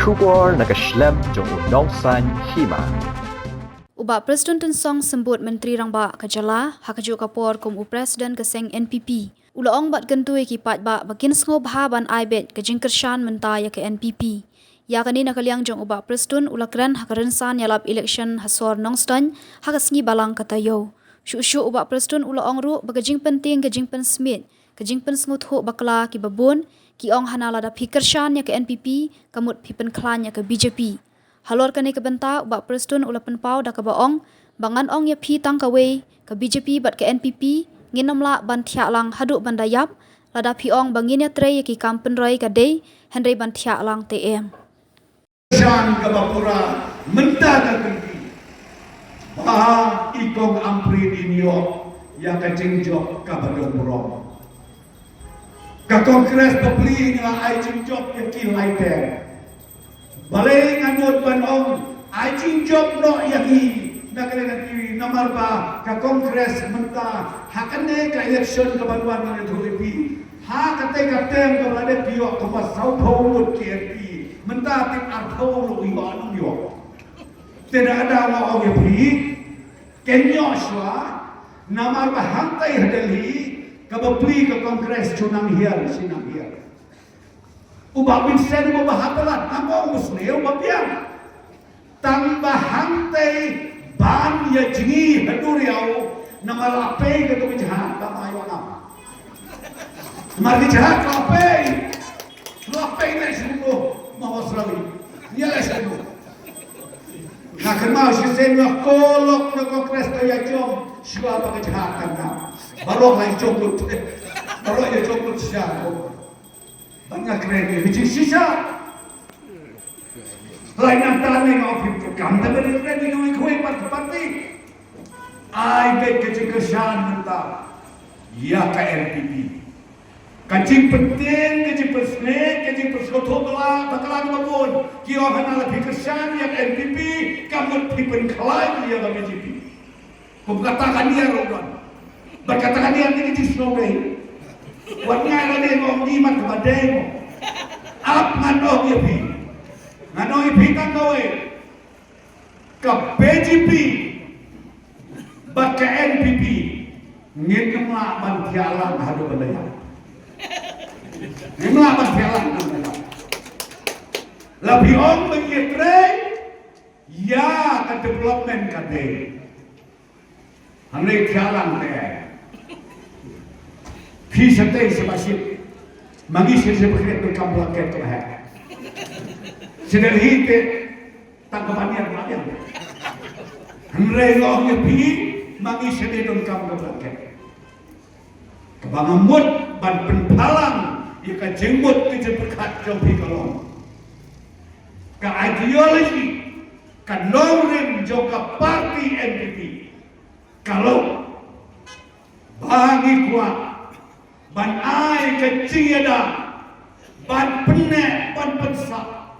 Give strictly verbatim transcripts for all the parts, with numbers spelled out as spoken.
Khubor na ka shlem jong u Nongsaiñ Hima. U Bah Prestone Tynsong Symbud Myntri Rangbah ka jylla, ha kajuh ka por kum u President ka seng N P P, u la ong bad kyntu ïa ki paidbah ba kin sngewbha ban ai beit ka jingkyrshan mynta ïa ka N P P. Ïa kane na ka liang jong u Bah Prestone u la kren ha ka rynsan ïalap election ha sor Nongstoiñ ha ka sngi Balang ka taïew. Shuh shuh u Bah Prestone u la ong ruh ba ka jingpyntieng ka jingpynsmiej, ka jingpynsngewthuh bakla kiba bun ki ong hana lada phi kyrshan ïa ka N P P ka mut phi pynkhlaiñ ïa ka B J P. Halor kane ka bynta u Bah Prestone u la pynpaw da kaba ong ba ngan ong ïa phi tang kawei, ka B J P bad ka N P P ngin ym lah ban thiah lang haduh ban da ïap. Lada phi ong ba ngin ïatrei ïa ki kam pynroi ka dei, hynrei ban thiah lang te em. Shan kaba pura mynta ka kynti ba i kong Ampareen in ïoh ïa ka jingjop kaba dang burom. Ka Congress bapli nga ai jingjop ïa ki lai term. Balei nga nud ban ong ai jingjop noh ïa ki na ka liang ka ki, namar ba ka Congress mynta ha kane ka election ka ban wan ngan ïathuh ïa phi. Ha kata ka term kaba la dep ïoh kumba sawphew ngut ki M P, mynta tip arphew ruh ïoh, ym ïoh. Te da ka daw nga ong ïa phi, kin ïoh shuwa, namar ba hangtai ha Delhi kaba plie ka Congress, shu nang hiar shi nang hiar. U Bah Vincent u ba ha palat, nga ong u sniew ba biang. Tang ba hangtai ban ïa jngi ha duriaw, namar la pei ka tu ka jhat ba ma ïoh nam. Namar ka jhat la pei. La pei na shu mo ma hos rawi. Nia la shu mo. Nga kynmaw shisien nga kolok na Congress ka ïa jong shuwa ba ka jhat tang ka. Baroh la ïa jong lut. Baroh ïa jong lut shisha ko. Ban nga kren ïa ka jingshisha. Lai nangta ne nga ong phi kam tang ka kren ïa ka wei ka wei parti parti. Ai beit ka jingkyrshan mynta ïa ka N P P. Ka jingpyntieng, ka jingpynsngew, ka jingpynsngew bakla, bakla kaba bun. Ki ong hana la phi kyrshan ïa ka N P P ka mut phi pynkhlaiñ ïa ka B J P. Kum kata ka niar ruh don. Bad kata ka niar ne ka jingsngew dei. Wat ngai lade nga ong ngi mat kaba dei mo. Ap ngan ong ïa phi. Ngan ong ïa phi tang kawei. Ka B J P bad ka N P P ngin ym lah ban thiah lang haduh ban da ïap. Ngin ym lah ban thiah lang haduh ban da ïap. La phi ong ba ngi trei ïa ka development ka dei. Hynrei thiah lang te. Phi sa tei sa ba shit. Ma ngi sa sa ba khriat ba kam blanket ka ba heh. Sa Delhi te tang ka ba niar ba niar. Hynrei long ïa phi ma ngi sa dei don kam ka blanket. Kaba nga mut ban pynpaw lang ïa ka jingmut ka jingpyrkhat jong phi ka long. Ka ideology, ka nongrim jong ka party N P P. Ka long ba ngi kwah ban ai ka jingïada, ban pynneh, ban pynsah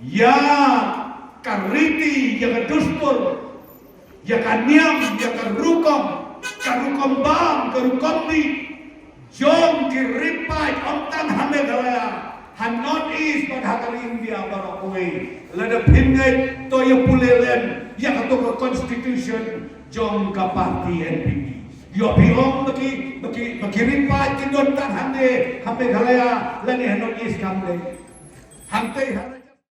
ïa ka riti, ïa ka dustur, ïa ka niam, ïa ka rukom, ka rukom bam, ka rukom dih jong ki riewpaid, ym tang ha Meghalaya, ha North East bad ha ka ri India baroh kawei. Lada phin ngeit, to ïa pule lem ïa kato ka constitution jong ka party N P P. Ïoh phi ong ba ki, ba ki, ba ki riewpaid kin don tang hangtei ha Meghalaya lane ha North East kam dei. Hangtei ha